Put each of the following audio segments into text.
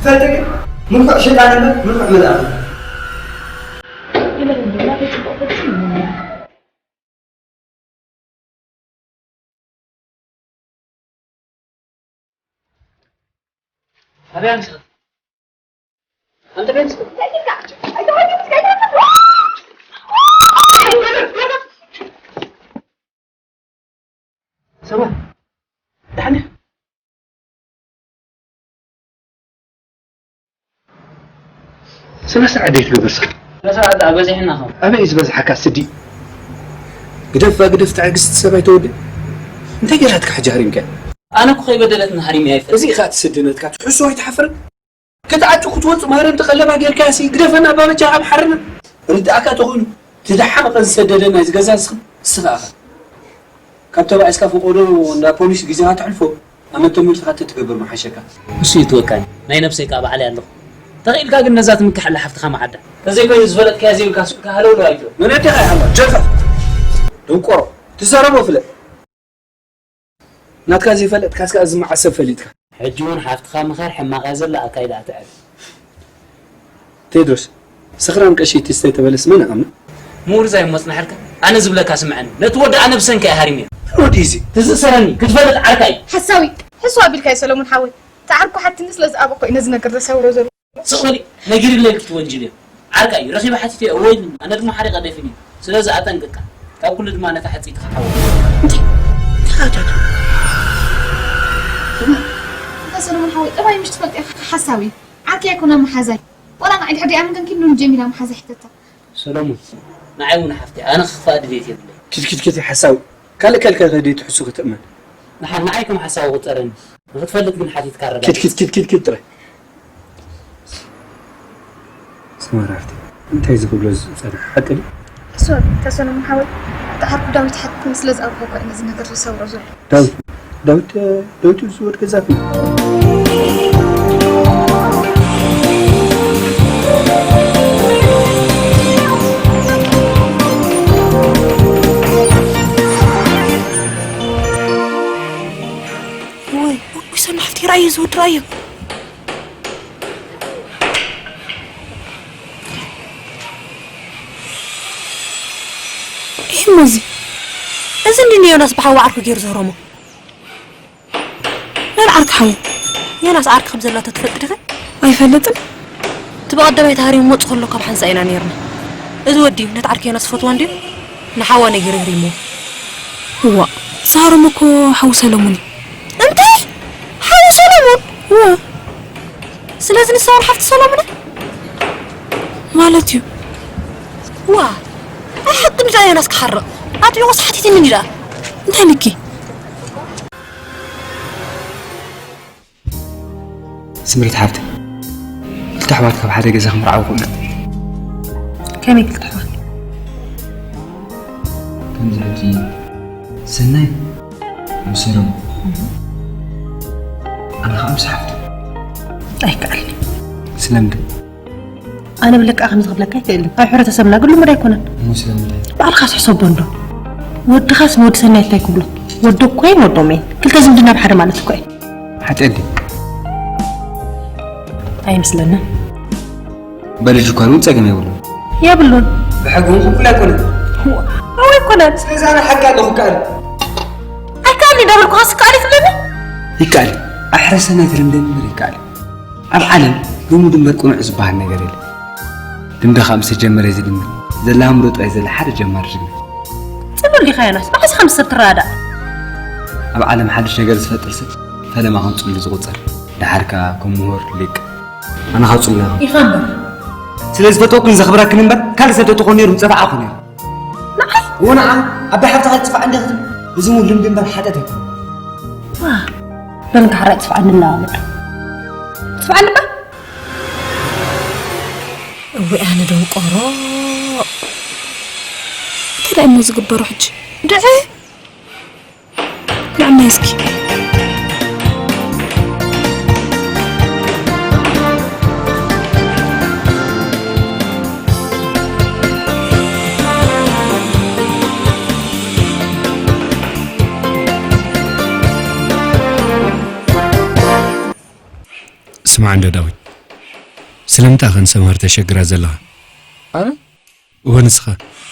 ትፈልጢ ግን ምልኩዕ ሸይጣን እምበር ምልኩዕ መልኣኽ እዩ። ኣበይ ኣምስኻ? ኣንተ ቤት ሰባ ደሓን ሰላሳ ዓዲ ትገብርሳ? ሰላሳ ዓዲ ኣበዚሕና ኸም ኣበይ እዩ ዝበዝሓካ ስዲ? ግደፍ ግደፍ ትዕግስቲ ሰብ ኣይተወድእ። እንታይ ገይራትካ ሕጂ ሃሪምካ? ኣነ እኮ ከይበደለትና ሃሪም እያ ይፈልጥ። እዚ ኢኻ ትስድነትካ ትሕሱ ኣይትሓፍርን? ክትዓጩ ክትወጽእ ማርያም ተቐለባ ጌርካ ሲ ግደፈና ኣባበቻ ኣብ ሓርና ርዳእካ ተኾይኑ ትደሓመቐ ዝሰደደና እዚ ገዛ ንስኻ ኢኻ። ካብ ተባኢስካ ፈቆዶ እንዳ ፖሊስ ግዜኻ ተሕልፎ ኣመት ተመሊስካ ተትገብር መሓሸካ። እሱ ይትወቃኒ ናይ ነብሰይ ከዓ ባዕለይ ኣለኹ። ተኽኢልካ ግን ነዛ ትምክሐላ ሓፍትኻ መዓዳ። ተዘይኮይኑ ዝፈለጥካያ ዘይብልካ ሱቅካ ሃለውለው ኣይትበል። መን ኣዴኻ ይሃላ ጀልፋ ደንቆሮ ትዛረቦ ፍለጥ። ናትካ ዘይፈለጥካስ ከኣ እዚ መዓስ ሰብ ፈሊጥካ? ሕጂ እውን ሓፍትኻ ምኻር ሕማቕ እያ ዘላ ኣካይዳ ትዕል። ቴድሮስ፣ ሰኽራም ቀሺ ትስተ ተበለስ መን ኣምና? ምውርዛይ እሞ ጽናሕልካ፣ ኣነ ዝብለካ ስምዐኒ። ነቲ ወዲ ኣነ ብሰንካ እየ ሃሪመዮ። መን ወዲ እዚ? ትዝእሰረኒ፣ ክትፈልጥ ዓርካ እዩ። ሓሳዊ፣ ሕሱ ኣቢልካ እዩ ሰለሙን ሓወይ። ተዓርኩ ሓትኒ ስለ ዝኣበኩ እዩ ነዚ ነገር ዘሳውሮ ዘሎ። ስቕ በሊ፣ ነጊርለይ ክትወንጅል እየ። ዓርካ እዩ፣ ረኺበ ሓቲተ እየ፣ እወ ኢሉኒ። ኣነ ድማ ሓሪቐ ደፊኒ። ስለዚ ኣጠንቅቃ። ካብ ኩሉ ድማ ነታ ሕጽይቲ ክትሓውር። እንታይ? እንታይ ኣጆካ? እታ ሰለሙን ሓወይ፣ ጠባይ ምሽ ትፈልጥ ኢኻ፣ ሓሳዊ። ዓርከይ ኣይኮነ መሓዛይ። ዋላ ንዓይ ድሕሪ ኣመንከን ኪሉ ንጀሚላ መሓዛ ሒተታ። ሰለሙን፣ ንዓይ እውን ሓፍቲ፣ ኣነ ክኽፋእ ድሌት የብለይ። ኪድ ኪድ ኪድ ሓሳዊ። ካልእ ከልከ ከዲ ትሕሱ ክትእመን። ንሓ-፣ ንዓይ ከም ሓሳዊ ቁጸረኒ። ንኽትፈልጥ ግን ሓቲትካ ኣረጋግጽ። ኪድ ኪድ ኪድ ኪድ ኪድ ጥራይ። ስማር ሓፍቲ፣ እንታይ ዝኽብሎ ዝጸንሐ ሓቂ ድዩ? እሱ ተሰሎሙን ሓወይ፣ ተዓርኩ ዳዊት ሓትኩም ስለ ዝኣበኩ እኮ ነዚ ነገር ዝሰውሮ ዘሎ። ዳዊት፣ ዳዊት፣ ዳዊት እዚ ወድ ገዛት እዩ። ወይ፣ ወይ፣ ሰናሕቲ፣ ራእዩ ዝውድ ራእዩ። ይህ እሞ እዚ፣ እዚ እንዲ ንዮናስ ብሓዊ ዓርኩ ገይሩ ዘህረሞ። መን ዓርኪ ሓዊ? ዮናስ ዓርኪ ከም ዘላቶ ትፈልጢ ዲኺ? ኣይፈልጥን። እቲ ብቐዳማይ ተሃሪሙ መጹ ከሎ ካብ ሓንሳእ ኢና ነይርና። እዚ ወዲ ነቲ ዓርኪ ዮናስ ዝፈትዋ እንድዩ ንሓዋ ነጊሩ ህሪምዎ። እዋእ፣ ዝሃረሞ እኮ ሓዊ ሰለሙን እዩ። እንታይ? ሓዊ ሰለሙን? እወ። ስለዚ ንሳ እውን ሓፍቲ ሰለሙን እያ? ማለት እዩ። ዋ፣ ኣይ ሓቂ ንዳ ዮናስ ክሓርቕ። ኣጥቢቑስ ሓቲትኒ ንዳ። እንታይ ኢልኪ? ስምረት ሓፍቲ፣ ክልተ ኣሕዋት ካብ ሓደ ገዛ ክምርዓዉ ክእሉ። ከመይ ክልተ ኣሕዋት? ከምዚ ሕጂ ሰናይ ምስ ሰለሙ፣ ኣነ ኸዓ ምስ ሓፍቱ። ኣይከኣልን። ስለምንታይ? ኣነ ብለካ ከምዚ ክብለካ ኣይክእልን። ኣብ ሕብረተሰብና ግን ልሙድ ኣይኮነን። እሞ ስለምንታይ? ባዕልኻስ ሕሰቦ እንዶ። ወድኻስ ንወዲ ሰናይ እንታይ ክብሎ? ወዶ እኮ እየን ወዶም እየን። ክልተ ዝምድና ብሓደ ማለት እኮ እዩ። ሓጢኣት ድዩ? ኣይመስለንን። በልጅ እኳ እውን ጸገም የብሉን። የብሉን። ብሕጊ እውን ቅቡል ኣይኮነን። እወ ኣይኮነን። ስለዚ ኣነ ሓቂ ኣለኹ ከኣል። ኣይከኣልን እንዳበልኩኻስ ይከኣል እዩ ትብለኒ? ይከኣል። ኣብ ሕረ ሰናይ ተለምደ እምበር ይከኣል። ኣብ ዓለም ልሙድ እምበር ቅኑዕ ዝበሃል ነገር የለን። ልምዲ ኸኣ ምስ ተጀመረ እዩ ዝድምር። ዘላ ኣእምሮ ጥራይ ዘላ ሓደ ጀማሪ ጅግና። ጽሉል ዲኻ ዮናስ? መዓስ ኢኻ ምስ ሰብ ትረዳዳእ? ኣብ ዓለም ሓድሽ ነገር ዝፈጥር ሰብ ፈለማ ከም ጽሉል ዝቑጸር። ደሓር ከኣ ከም ምሁር ሊቅ። ኣነ ካብ ጽሉል ኣይኮንኩን። ኢኻ እምበር። ስለ ዝፈትወክን ዘኽብረክን እምበር ካልእ ሰብ ተተኾን ነይሩ ምጸፋዕኹ ነይሩ። ንዓይ? እወ ንዓ፣ ኣባይ ሓፍትኻ ትጽፋዕ እንዲኻ ክትብል፣ እዚ እውን ልምዲ እምበር ሓጢኣት ኣይኮነን። ዋ፣ በል እንካ ሕራይ ጽፍዓኒ እንዳ ወለዶ። ጽፍዓኒ እባ። እወ ኣነ ደንቆሮ። እንታይ ደኣ እሞ ዝግበሮ ሕጂ? ድዒ። ንዕመይ እስኪ። ስማዕ እንዶ ዳዊት፣ ስለምንታይ ኸን ሰማር ተሸግራ ዘለኻ? ኣነ? እወ ንስኻ።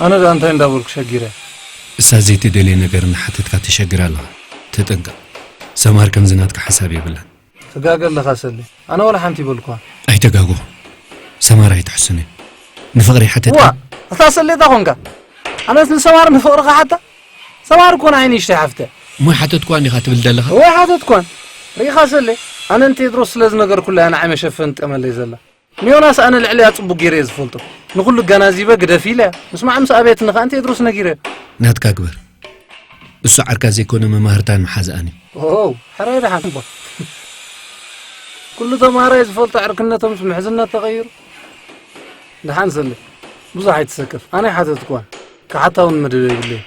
ኣነ ደኣ እንታይ እንዳበልኩ ሸጊረ? እሳ ዘይትደልየ ነገር እናሓተትካ ተሸግራ ኣለኻ። ተጠንቀቕ። ሰማር ከምዚ ናትካ ሓሳብ የብላን። ትጋገ ኣለኻ ሰሌ። ኣነ ዋላ ሓንቲ ይበልኩዋ። ኣይተጋገኹ። ሰማር ኣይትሕስን እዩ። ንፍቕሪ ይሓተት ዋ፣ እዩ። እታ ሰሌ እታ ኾንካ። ኣነስ ንሰማር ንፍቕሪ ክሓታ? ሰማር እኮ ንዓይ ንእሽተይ ሓፍተ። እሞ ኣይሓተትኳን ኢኻ ትብል ዘለኻ? እወ ኣይሓተትኳን። ርኢኻ ሰሌ፣ ኣነን ቴድሮስ ስለ ዝነገርኩላ እያ ንዓይ መሸፈን ትጥቀመለይ ዘላ። ንዮናስ ኣነ ልዕሊያ ጽቡቅ ገይረ እየ ዝፈልጦ። ንኹሉ ኣገናዚበ ግደፊ ኢለያ። ምስማዕ ምስ ኣበየትኒ ከኣ ንቴድሮስ ነጊረዮ። ናትካ ግበር። እሱ ዓርካ ዘይኮነ መማህርታን መሓዝኣን እዩ። ኦ፣ ሕራይ ደሓን እባ። ኩሉ ተማሃራይ ዝፈልጦ ዕርክነቶምስ ምሕዝነት ተቐይሩ። ደሓን ሰሌ፣ ብዙሕ ኣይትሰከፍ። ኣነ ኣይሓተትኩዋን። ክሓታ እውን መደብ የብለይን።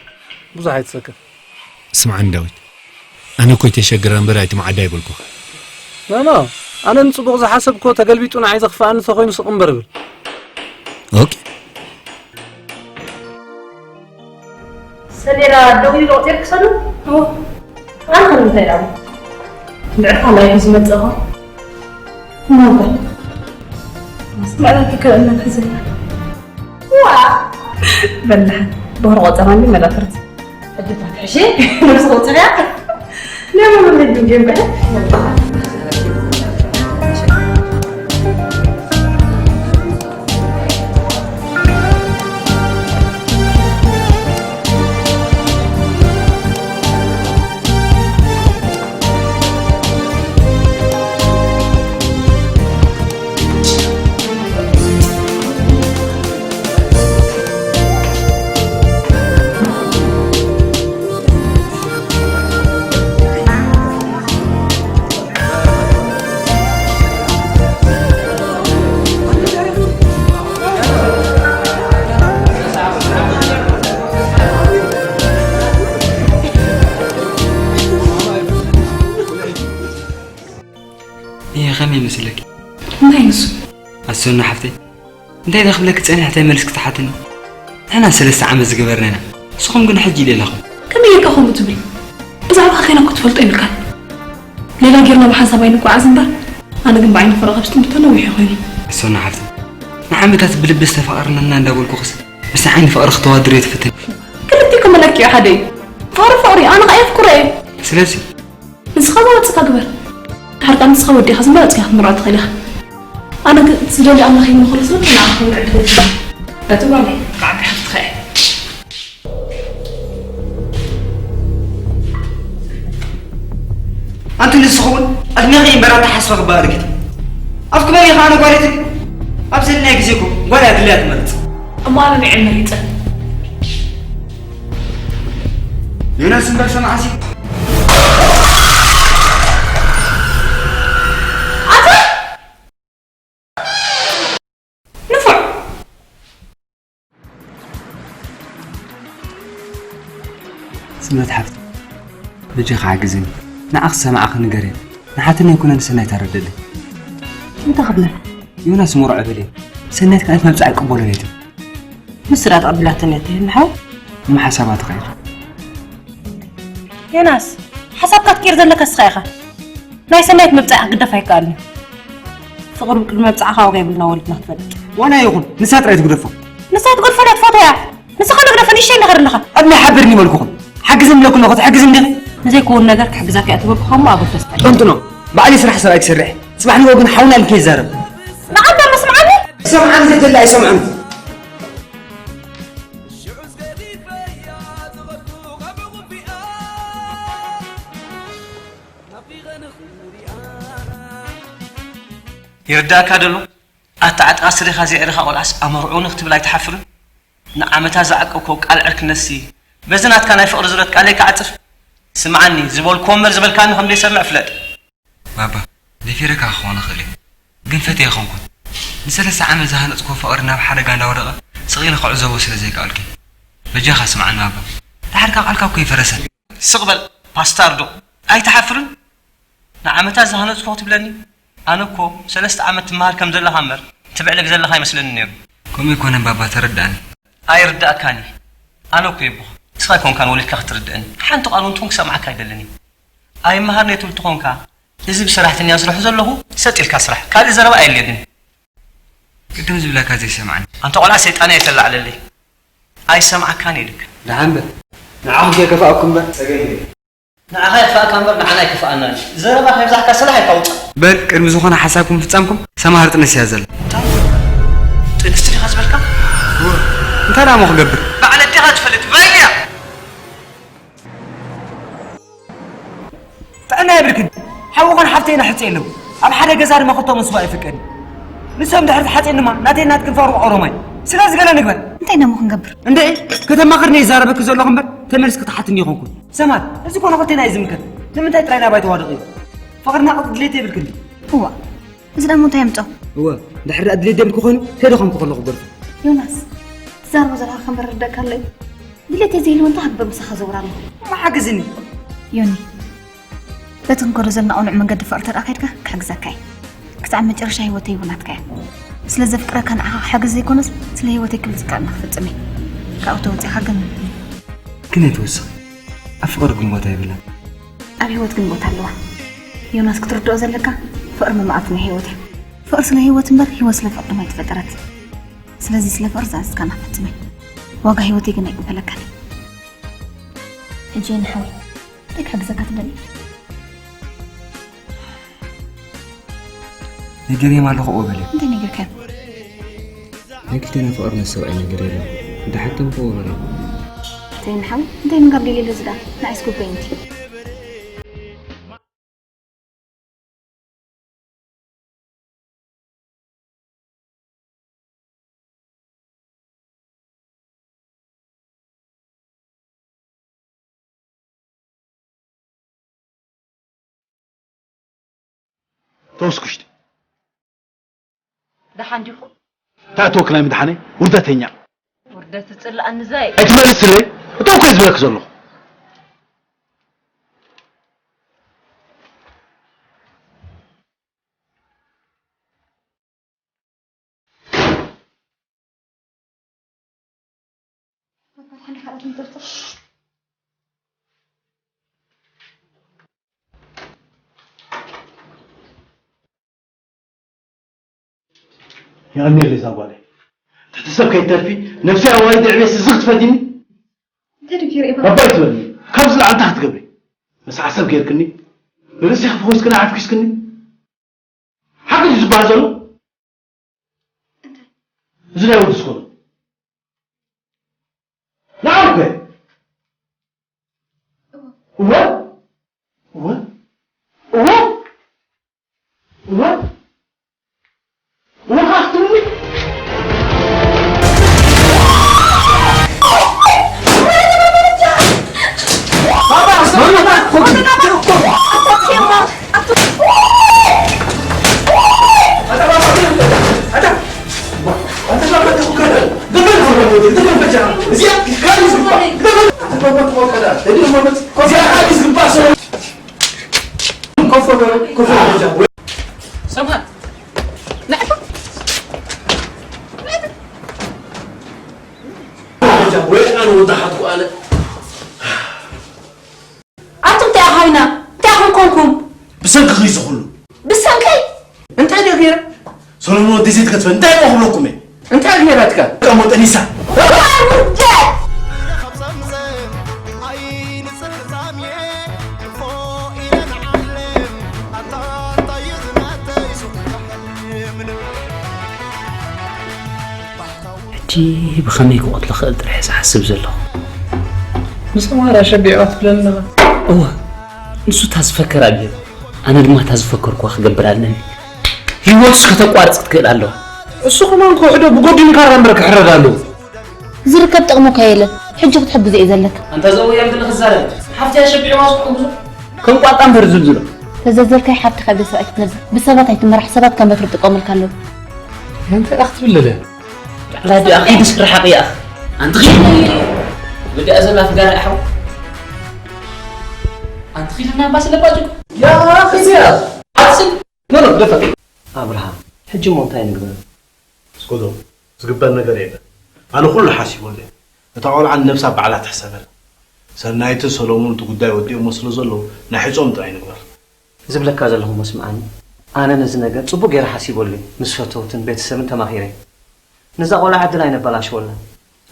ብዙሕ ኣይትሰከፍ። ስምዓኒ ዳዊት፣ ኣነ እኮ ኣይተሸግራ እምበር ኣይትምዓዳ ኣይበልኩኻ። ኖ፣ ኖ፣ ኣነ ንጽቡቕ ዝሓሰብክዎ ተገልቢጡ ንዓይ ዘኽፍኣኒ ተኾይኑ ስቕ እምበር እብል። ኦኬ። ሰሌዳ ደዊሉ ቆጺርክ ሰሉ? እዎ። ኣነ ከም እንታይ ደኣ? ንዕኻ ላይፍ ዝመጽእኻ? እሞ እንታይ? መዕረፊ ከእመን ሒዘ። ዋ! በላሕ። ብኽሪ ቆጸራኒ መዳፍርት። ሕጂ እባ ትሕሺ? ነብሲ ቆጽርያ? ለምን ምን ምን ምን እየ ከመይ ይመስለኪ? እንታይ ንሱ? ኣሰና ሓፍተይ፣ እንታይ ዶ ክብለኪ ጸኒሐ እንታይ መልስ ክትሓትኒ? ንሕና ሰለስተ ዓመት ዝገበርና ኢና። ንስኹም ግን ሕጂ ኢለ ኣለኹ። ከመይ ጌርካ ከምኡ ትብል? ብዛዕባኻ ከይና እኮ ትፈልጦ የብልካን። ሌላ ጌርና ብሓንሳብ ኣይንጓዓዝ እምበር፣ ኣነ ግን ብዓይኒ ፍቕሪ ካብ ዝጥምቶ ነዊሕ እዩ ኮይኑ። ኣሰና ሓፍተይ፣ ንዓመታት ብልቢ ዝተፋቐርናና እንዳበልኩኽስ፣ ምስ ዓይኒ ፍቕሪ ክተዋድርዮ ትፍትን። ክልቲኩም መለክዒ ሓደ እዩ። ፍቕሪ ፍቕሪ፣ ኣነ ኸኣ የፍቅሮ እየ። ስለዚ ንስኻ ዝመረጽካ ግበር። ድሓር ከኣ ንስኻ ወዲኻ ዝመረጽካዮ ክትምርዖ ትኽእል ኢኻ። ኣነ ግን ዝደልዮ ኣምላኽ ይምንኽሎ ስለ ንዓኻ ክምርዖ ድሌት ኣለኒ። በቲ ጓለይ ክዓቢ ሓፍትኻ እየ። ኣንቲ ንስኺ እውን ዕድሜኺ እምበር ኣተሓሳስባኺ ክበኣል ግዲ። ኣፍኪ መን ኢኻ ኣነ ጓል እትብሊ? ኣብ ሰናይ ግዜ እኮ ጓል እያ ድልያ ትመርጽ። እሞ ኣነ ንዕል መሪጸ። ዮናስ እምበር ሰማዕሲ። ኣታ ንፉዕ። ስምረት ሓፍቲ፣ በጃኺ ሓግዝኒ። ንዓኺ ዝሰማዕኺ ንገርያ። ንሓትነይ ኣይኮነ ንሰናይት ኣረድእለይ። እንታይ ክብላ? ዮናስ ምሩዕ እብል እየ። ሰናይት ካልኣይት መብጽዓ ኣይቅበሎን እየ ትብል። ንሱ ደኣ ተቐቢላትኒ እያ ትህሉ ሓው? እሞ ሓሳባ ትቐይር። ዮናስ፣ ሓሳብካ ትቅይር ዘለካ ንስኻ ኢኻ። ናይ ሰናይት መብጽዓ ክግደፍ ኣይከኣልን እዩ። ፍቕሪ ብቅድሚ መብጽዓ ካብ ዋጋ የብልና ወሊድና ክትፈልጥ። ዋላ ይኹን፣ ንሳ ጥራይ ትግደፎ። ንሳ ትገድፎ እያ ትፈትዎ እያ። ንስኻ ንግደፎ ንእሽተይ እንዳኸር ኣለኻ። ኣብ ናይ ሓብርኒ መልኩኹም። ሓግዝኒ ኢለኩ ኣለኹ፣ ትሕግዝኒ ዲኺ? ንዘይከውን ነገር ክሕግዘካ እያ ትበልኩኻ እሞ ኣጎልፈ ስጠይ። ጠንጥኖ፣ ባዕለይ ስራሕ ሰብኣይ ክሰርሕ። ጽባሕ ንግሆ ግን ሓውና ኢልከ ይዛረብ። ንዓንተ መስማዓኒ? ይሰምዓኒ ዘይደሊ ኣይሰምዕን። ይርዳእካ ደሎ? ኣታ ዓጥቓ ስሪኻ ዘየዕረኻ ቆልዓስ ኣመርዕውኒ ክትብል ኣይትሓፍርን? ንዓመታት ዝዓቀብኮ ቃል ዕርክነትሲ በዚ ናትካ ናይ ፍቕሪ ዙረት ቃለይ ክዓጽፍ? ስምዓኒ፣ ዝበልኩዎ እምበር ዝበልካኒ ከም ዘይሰምዕ ፍለጥ። ባባ፣ ደፊረካ ክኸውን እኽእል እየ፣ ግን ፈትየ ኣይኮንኩን። ንሰለስተ ዓመት ዝሃነጽኩዎ ፍቕሪ ናብ ሓደጋ እንዳወደቐ ስቕ ኢለ ክዕዘቦ ስለ ዘይከኣልኩ። በጃኻ ስምዓኒ ባባ፣ ድሓር ካብ ቃልካ እኮ ይፈረሰ። ስቕ በል ባስታርዶ፣ ኣይትሓፍርን? ንዓመታት ዝሃነጽኩ ክትብለኒ? ኣነ እኮ ሰለስተ ዓመት ትመሃር ከም ዘለኻ እምበር ትብዕልግ ዘለኻ ኣይመስለኒ ነይሩ። ከምኡ ኣይኮነን ባባ፣ ተረድኣኒ። ኣይርዳእካን እዩ። ኣነ እኮ የቦኻ፣ ንስኻ ኣይኮንካን ወሊድካ ክትርድእኒ። ሓንቲ ቃል እውን ትኹን ክሰምዓካ ኣይደልን እየ። ኣይመሃርን እየ ትብል ተኾንካ፣ እዚ ብሰራሕተኛ ዝሰርሖ ዘለኹ ሰጥ ኢልካ ስራሕ። ካልእ ዘረባ ኣየድልየንን። ቅድም ዝብለካ ዘይሰምዓኒ። ኣንታ ቆልዓ ሰይጣን ኣይተላዕለለይ። ኣይሰምዓካን ኢልክ። ደሓን በል። ንዓኹም ከይከፋእኩም እምበር ጸገም የለን። ንዓኻ ይክፋእካ እምበር ንዓና ኣይክፋኣናን እዩ። ዘረባ ከይብዛሕካ ስላሕ ኢልካ ውጻእ። በል ቅድሚ ዝኾነ ሓሳብኩም ፍጻምኩም ሰማሃር ጥንስ እያ ዘላ። እንታይ? ጥንስቲ ዲኻ ዝበልካ? እንታይ ደኣ እሞ ክገብር? ባዕለ ዲኻ ትፈልጥ በልያ። ጥዕና የብልክን። ሓውኽን ሓፍተይን ሕጽ የለው። ኣብ ሓደ ገዛ ድማ ክልተ ምስዋ ኣይፍቀድን። ንሶም ድሕሪ ተሓጽዮም ድማ ናተይ ናትክን ፈርቕ ኦሮማይ። ስለዚ ገለ ንግበር። እንታይ ደሞ ክንገብር? እንዴ ከተማኽርኒ ይዛረበኪ ዘለኹ እምበር ተመልስ ክትሓትኒ ይኾንኩን። ሰማር፣ እዚ ኮነ ክልቴና እዩ ዝምልከት። ንምንታይ ጥራይ ናባይ ተዋድቕ እዩ? ፍቕርና ቅጥ ድሌት የብልክን። እዋ፣ እዚ ደሞ እንታይ የምጾ? እወ፣ ድሕሪ ደኣ ድሌት ደምኪ ኮይኑ ከይደ ከምኩ ከለኹ ገርፉ። ዮናስ፣ ትዛረቦ ዘለኻ ከም በረርደካ ኣሎ እዩ። ድሌት ዘይህልዎ እንታይ ሃግበ ምሳኻ ዘውራ ኣለኹ? እሞ ሓግዝኒ። ዮኒ፣ በቲ ክንከዶ ዘለና ቅኑዕ መንገዲ ፍቕሪ ተደኣ ከይድካ ክሕግዘካ እየ። ክሳዕ መጨረሻ ህይወተይ እውን ናትካ እያ። ስለ ዘፍቅረካ ንዓኻ ክሕግዝ ዘይኮነስ ስለ ህይወተይ ክብል ዝከኣልና ክፍጽም እየ። ካብኡ ተወጺእካ ግን ግን ኣይትወስኽ። ኣብ ፍቕሪ ግን ቦታ የብላን። ኣብ ህይወት ግን ቦታ ኣለዋ። ዮናስ ክትርድኦ ዘለካ ፍቕሪ መማቕርቲ ናይ ህይወት እዩ። ፍቕሪ ስለ ህይወት እምበር ህይወት ስለ ፍቕሪ ድማ ኣይተፈጠረት። ስለዚ ስለ ፍቕሪ ዝኣዘዝካና ፈጽመ። ዋጋ ህይወተይ ግን ኣይቅበለካን እዩ። ሕጂ ንሓወይ እንታይ ክሕግዘካ ትደሊ? ነጊረዮም ኣለኹ እወ በልዮም። እንታይ ነጊርካዮም? ናይ ክልቴና ፍቕሪ ነቲ ሰብኣይ ነጊረዮ ኣለኹ። እንተ ሓቶም እወ በልዮም። ተይን ሓው እንታይ ምንጋር ደልየለ ዝዳ ንዓይስ ጉበይ እንቲ። ተወስኩሽቲ። ደሓን ዲኹም? እንታይ እተወክላይ ምድሓነይ? ውርደተኛ። ውርደት ትጽልኣኒ ዛይ። ኣይትመልስለይ። እተወ እኮ ዝብለክ ዘለኹ። የቐንየለይ እዛ ጓለይ። ትሕቲ ሰብ ከይትተርፊ፣ ነብሰይ ኣዋሪደ ዕብየት ዝኽ ትፈትኒ? እንታይ ደገይረ እየ ባባ? ባባ ኣይትበልኒ። ካብዚ ላዕሊ እንታይ ክትገብሪ? መስሓ ሰብ ገይርክኒ? ንርእስኺ ፈኹስክኒ፣ ዓፍኪስክኒ? ሓቂ ድዩ ዝበሃል ዘሎ? እንታይ? እዚ ናይ ወዲ ስኮሎ። ንዓም ከ? እወ። እወ? እወ? እወ? እወ? እወ? እወ ኸዓ ክትብልኒ? ባባ፣ ሰምሃር፣ ንዕባ። ወይ ኣነ ወዳሓትኩ ኣነ። ኣቱም እንታይ ኣኻይና? እንታይ ኣኹም ኮንኩም? ብሰንክኺ እዚ ኩሉ። ብሰንከይ? እንታይ ድየ ገይረ? ሰሎሞን ወደይ ዘይትከትፈ እንታይ እሞ ክብለኩም እየ? እንታይ ገይራትካ? ቀሞ ጠኒሳ። ሕጂ ብኸመይ ክቐትሎ ክእል ጥራሕ እየ ዝሓስብ ዘለኹ። ብሰማራ ሸቢዕዋ ትብለኒ ኣለኻ? እወ፣ ንሱ እታ ዝፈከራ ገይሩ፣ ኣነ ድማ እታ ዝፈከርኩዋ ክገብር ኣለኒ። ህይወቱስ ከተቋርጽ ክትክእል ኣለዋ። እሱ ከማን ክውሕዶ ብጎድኒ ካራ እምበር ክሕረድ ኣለዎ። ዝርከብ ጥቕሚ እኮ የለን። ሕጂ ክትሕግዞ እዩ ዘለካ። ኣንታ ዘወይ ኣልግሊ ክዛረብ። ሓፍቲ ኣሸቢዕዋ ዝሕግዞ። ከም ቋጣ እምበር ዝልዝሎ። ተዘዘልካይ ሓፍትኻ ቤት ሰብኣይ ክትነብር። ብሰባት ኣይትመራሕ፣ ሰባት ከም በትሪ ጥቀመልካ ኣለዉ። እንታይ ደኣ ክትብል ደልያ? ላዕላ ዲኣ ኺድ ስራሕ ኣቕያኽ። ኣንቲ ኺድ። ወዲኣ ዘላ ፍጋር ኣሕው። ኣንቲ ኺድ እና ባስ ለባጭ። ያ ኽዝያ። ኣስል። ኖ፣ ኖ፣ ደፈር። ኣብርሃም፣ ሕጂ እሞ እንታይ ንግበር? እስኮዶ፣ ዝግበር ነገር የለን። ኣነ ኩሉ ሓሲበሉ እየ። እታ ቆልዓ ንነብሳ ባዕላ ትሕሰበላ። ሰናይትን ሰሎሙን እቲ ጉዳይ ወዲኦሞ ስለ ዘለዉ፣ ናይ ሕጾም ጥራይ ንግበር። ዝብለካ ዘለኹ እሞ ስምዓኒ። ኣነ ነዚ ነገር ጽቡቕ ገይረ ሓሲበሉ እየ። ምስ ፈተውትን ቤተሰብን ተማኺረ። ነዛ ቆልዓ ዕድል ኣይነበላሽወላ።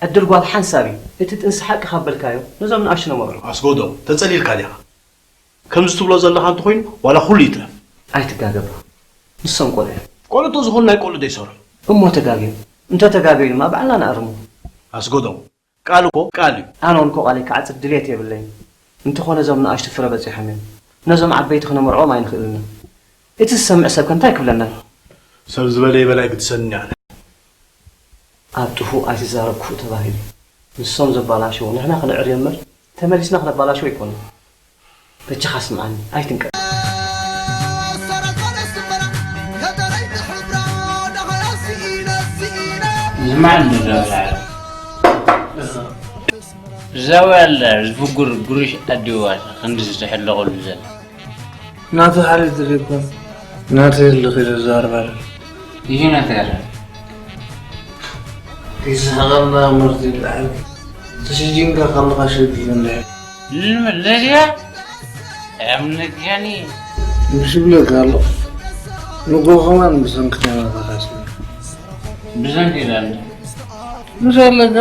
ዕድል ጓል ሓንሳብ እዩ። እቲ ጥንሲ ሓቂ ካብ በልካዮ፣ ነዞም ንኣሽቱ ነመቕሮ። ኣስጎዶም፣ ተጸሊልካ ዲኻ? ከምዚ ትብሎ ዘለኻ እንተኾይኑ፣ ዋላ ኩሉ ይትረፍ። ኣይትጋገባ። ንሶም ቆልዑ እዮም። ቆልዑ እንተዝኾኑ ናይ ቆልዑ ዶ ይሰርሑ? እሞ ተጋግዮም። እንተ ተጋገዩ ድማ ባዕልና ንኣርሞ። ኣስጎዶም፣ ቃል እኮ ቃል እዩ። ኣነ እውን እኮ ቃለይ ክዓጽድ ድሌት የብለይን። እንተኾነ እዞም ንኣሽቱ ፍረ በጺሖም እዮም። ነዞም ዓበይቲ ክነመርዖም ኣይንኽእልን ኢና። እቲ ዝሰምዕ ሰብ ከ እንታይ ክብለና እዩ? ሰብ ዝበለ ይበል ኣይግድሰንን እዩ ኣነ። ኣብ ጥፉእ ኣይትዛረብ ክፉእ ተባሂሉ። ንሶም ዘባላሽዉ ንሕና ክነዕርዮ እምበር ተመሊስና ክነባላሽዎ ኣይኮንን። በጃኻ ስምዓኒ ኣይትንቀፍ። ዝማዕኒ ዘብላዕ ዛውያ ኣላ ዝፍጉር ጉርሽ ኣዲዋ ክንዲ ዝተሐለቑሉ ዘላ ናቱ ሓሊፍ ዝልኮን ናቱ የልኽ ኢለ ዝዛረብ ኣለ። ይህነተረ ይስሕቐልና ምርት ይብልዓል ተሸጂንካ ከለኻ ሸጊሉ እንድሕር ንምለስያ ኣምነጋኒ ብሽብለካ ኣሎ ንጎ ከማን ብሰንክተና ተኻስና ብሰንኪ ይላለ ምሳለካ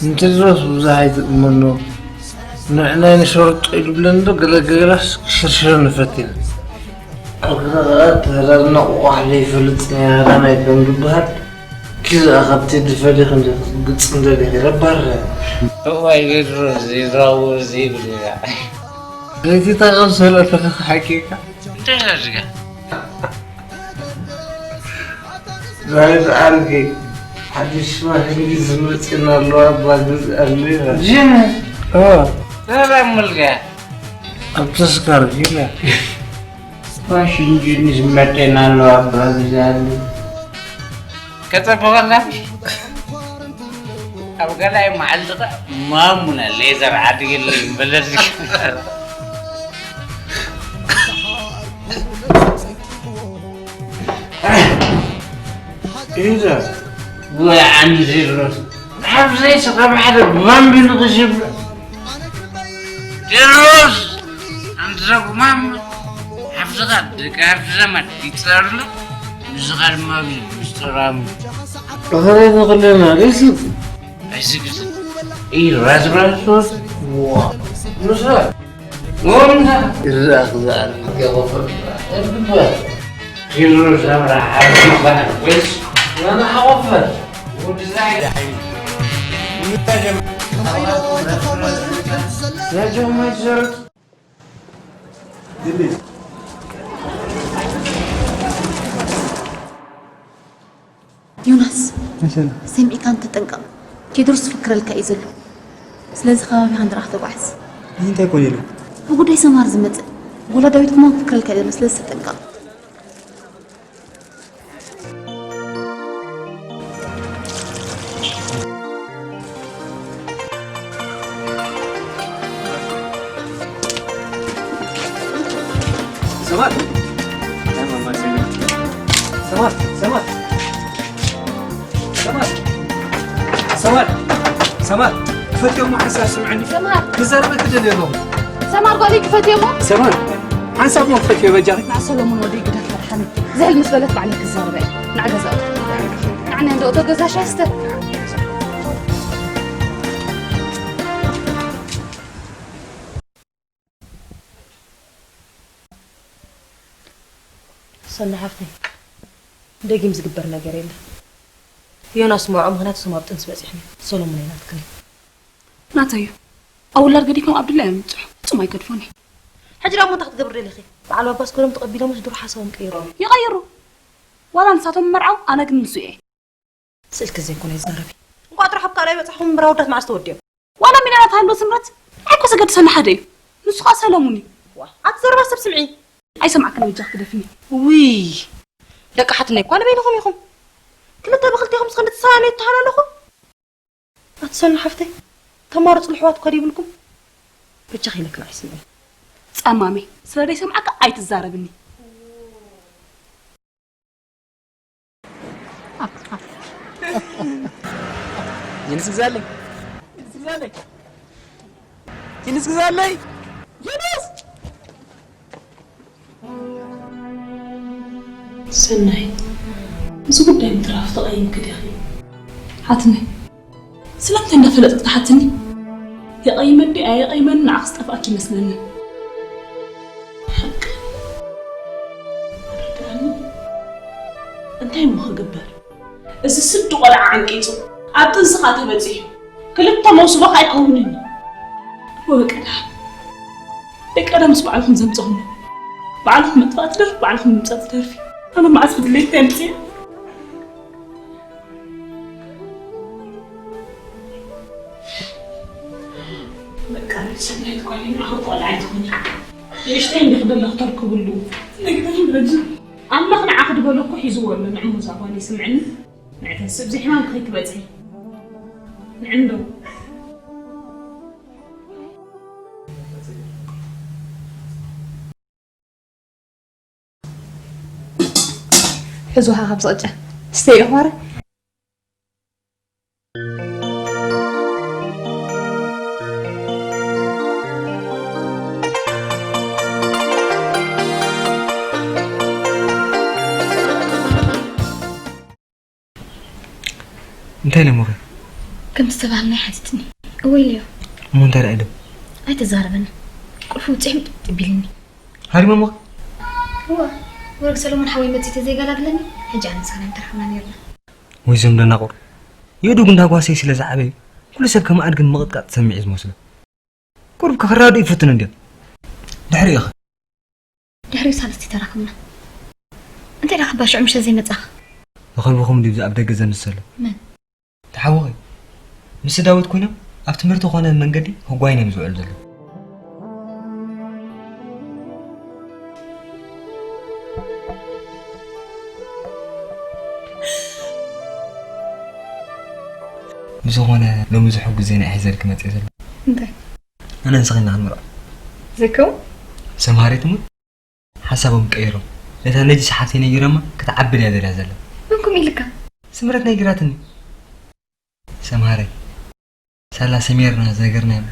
ንቴድሮስ ብዙሕ ኣይትእመኖ ንዕናይ ንሸርጦ ኢሉ ብለንዶ ገለገላስ ክሽርሽረ ንፈትን ኣብዛ ከዓ ተህዳርና ቁቋሕ ዘይፈልጥ ናይ ሃዳናይ ከም ዝበሃል ኪዝኣ ካብቲ ድፈሊ ከም ግፅ እንደሊኺ ረባረ እዋይ ቴድሮስ ዘይራውር ዘይብል ኢና ለይቲ ታቐም ሰለተኸ ሓቂካ እንታይ ዘዝጋ ዛሬ በዓልኪ ሓድሽ ሽማግሌ ዝመፅና ኣለዋ እባ ግዝኣለይ በል። ጅን ሰላም መልካ ኣብ ተስካር ጊላ ፋሽን ጅን ዝመፅና ኣለዋ እባ ግዝኣለይ ከፀበቐላ ኣብ ገላይ መዓልቲ ኸ ማሙና ሌዘር ዓድግለይ በለስ ኢዛ ወይ ዓንዚ ቴድሮስ ሓፍዘይ ስኸም ሓደ ባምቢ ንኽሽብ ቴድሮስ ኣንትረጉማም ሓፍዝኻ ደቂ ሓፍቲ ዘመድ ይፅረርሉ ምስኻ ድማ ምስጢራሙ እኸላይ ተኽለና ርእሲ ኣይስግስን ኢራዝራሶስ ምሳ ወምዛ ይረኣ ክዝኣል ገበፈር እብበ ቴድሮስ ኣብርሃ ሓፍቲ ይበሃል ወይስ ናና ሓቆፈር ወዲ ዛይድ ሓይሉ ዮናስ፣ ሰሚዕካኒ ተጠንቀቕ። ቴድሮስ ዝፍክረልካ እዩ ዘሎ። ስለዚ ከባቢኻ ንረኣ ተጓዓዝ። እዚ እንታይ ኮን ኢሉ? ብጉዳይ ሰማር ዝመጽእ ጎላ ዳዊት ከማን ክፍክረልካ እዩ ዘሎ። ስለዚ ተጠንቀቕ። ሰማር ሰማር ሰማር ሰማር ሰማር ሰማር ትፈትዮሞ ሓንሳብ ስምዐኒ ሰማር ክዛረበኪ ደልየ ኣለኹ ሰማር ጓለይ ክፈትዮሞ ሰማር ሓንሳብ ሞ ክፈትዮ በጃኺ ንዓ ሰሎሞን ወደይ ግደፍ ኣድሓኒ ዝሕል ምስ በለት ባዕለይ ክዛረበ እየ ንዓ ገዛ ንዓኒ እንዶ እቶ ገዛ ሻስተ ሰኒ ሓፍተይ ደጊም ዝግበር ነገር የለ ዮናስ መርዖ ምኽንያት እሶም ኣብ ጥንሲ በፂሖም እዮም ሰሎሙን ኣይናትክን እዩ ናተይ እዩ ኣብ ውላድ ገዲፍኩም ኣብ ድላ እዮም ይምፅሑ ፍፁም ኣይገድፎን እዩ ሕጂ ዳሞ እንታይ ክትገብር ደሊኺ በዓል ባባስ ገሎም ተቐቢሎምስ ድሮ ሓሳቦም ቀይሮም ይቐይሩ ዋላ ንሳቶም መርዓው ኣነ ግን ንሱ እየ ስእልኪ ዘይኮነ ይዛረብ እዩ። እንቋዕ ጥራሕ ኣብ ካልኣይ በጻሕኹም እምበር ኣወዳት መዓስ ተወዲኦም። ዋላ ሚልዮናት ሃሎ ስምረት ንዓይ እኮ ዘገድሰኒ ሓደ እዩ። ንሱ ኸኣ ሰለሙን እዩ። ዋ ኣቲ ዘረባ ሰብ ስምዒ። ኣይሰምዓክን በጃኺ ግደፍኒ። ውይ ደቂ ሓትነይ እኳ ንበይንኹም ኢኹም። ክልተ ብኽልቴኹምስ ክንዲ ትሰኣኑ ይተሃላለኹ። ኣቲ ሰኑ ሓፍተይ ተማርጹ ልሕዋት እኳ ድይብልኩም። በጃኺ ኢለኪ ንዓይ ስምዒ። ጸማመይ ስለ ዘይሰምዓካ ኣይትዛረብኒ። ጅንስ ግዛለይ። ጅንስ ግዛለይ። ጅንስ ግዛለይ። ጅንስ! ሰናይ፣ እዚ ጉዳይ ምትራፍ ተቐይምኪ ዲኺ? ሓትኒ፣ ስለምንታይ እንዳፈለጥክ ትሓትኒ? የቐይመ ድዩ ኣየቐይመን ንዓኽስ ጠፍኣኪ ይመስለኒ። ሓቂ። ኣረድኣኒ። እንታይ እሞ ክግበር? እዚ ስዲ ቆልዓ ዓንቂጹ ኣብ ጥንስኻ ተበጺሑ ክልተ መውስቦ ከ ኣይከውንን እዩ። ወቀዳ ደቂ ኣዳም ምስ ባዕልኹም ዘምጸኹም ባዕልኹም ምጥፋእ ትደርፊ ባዕልኹም ምምጻእ ትደርፊ። ኣነ መዓስ ብድሌት ኣምጽእ በቃ ሰናይት ጓለይ ንዓኺ ቆልዓ ኣይትኹኒ። ንእሽተይ እንዲኺ ደለኽ ተርክብሉ። ነግደን ረጅም ኣምላኽ ንዓኺ ድበሎ እኮ ሒዝዎ ኣሎ። ንዕሙ እዛ ጓል ይስምዕኒ። ንዕተስብ ዘይሕማም ከይትበጽሒ። ንዕንዶ ሕዙኻ ካብ ዝቕጨ ስተይ ኢኹ ማረ። እንታይ ኢለ እሞኸ? ከም ዝተባህልና ይሓትትኒ። እወ ኢለዮ። እሞ እንታይ ደኣ ኢሉ? ኣይተዛረበን። ቁልፊ ውፅእ ምጥጥ ቢልኒ። ሃሪሞ እሞኸ? እወ። ወረግ ሰሎሞን ሓወይ መፂኡ ተዘይገላግለኒ፣ ሕጂ ኣነ ምሳና ምተረኸብና ነይርና። ወይ እዞም ደናቑር። የእዱግ እንዳ ጓሰይ ስለ ዝዓበዩ፣ ኩሉ ሰብ ከም ኣድግን ምቕጥቃጥ ዝሰምዕ እዩ ዝመስሎ። ቁሩብ ከ ክረዳድኡ ይፍትኑ እንድዮም። ድሕሪኡ ኸ? ድሕሪኡ ሳልስቲ ተራኸብና። እንታይ ደኣ ክባ ሽዑ ምሸት ዘይመጻኻ? ንኸልብኹም ድዩ ኣብ ደገ ዘምስ ዘሎ? መን? ተሓወኸ። ምስ ዳዊት ኮይኖም ኣብ ትምህርቲ ኾነ መንገዲ ህጓይን እዮም ዝውዕሉ ዘለዉ። ብዝኾነ ሎሚ ዝሕጉስ ዜና እየ ሒዘልኪ መፅየ ዘሎ። እንታይ? ኣነ ንስኺ ኢና ክንምርዖ። ዘከው? ሰምሃሪ ትሙት ሓሳቦም ቀይሮም። ነታ ነጂ ሰሓብተይ ነጊረማ ክትዓብል እያ ደልያ ዘላ። መን ከምኡ ኢልካ? ስምረት ነጊራትኒ። ሰምሃረይ። ሳላ ሰሚርና ዝነገርናዮም።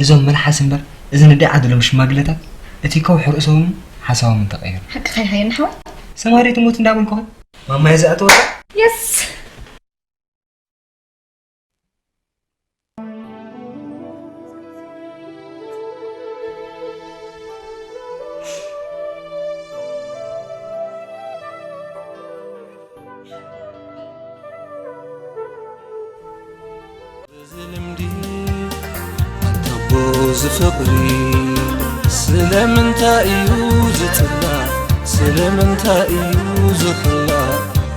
እዞም መልሓስ እምበር፣ እዚ ንደይ ዓድሎም ሽማግለታት፣ እቲ ከውሒ ርእሶምን ሓሳቦምን ተቐይሩ። ሓቅኻ ኢኻ የኒ ሓወይ። ሰምሃረይ ትሙት እንዳበልኩ ኸ? ማማየ ዝኣተወታ? የስ! እዚ ልምዲ ኣንታቦ ዝፍቕሪ ስለምንታይ እዩ ዝጽላእ? ስለምንታይ እዩ ዝኽላእ?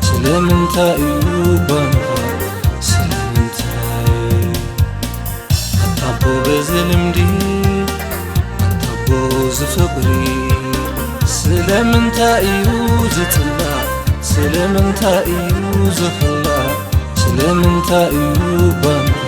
ስለምንታይ እዩ ባንዳ? ስለምንታይ? ኣንታቦ በዚ ልምዲ ኣንታቦ ዝፍቕሪ ስለምንታይ እዩ ዝጽላእ? ስለምንታይ እዩ ዝኽላእ? ስለምንታይ እዩ ባንዳ?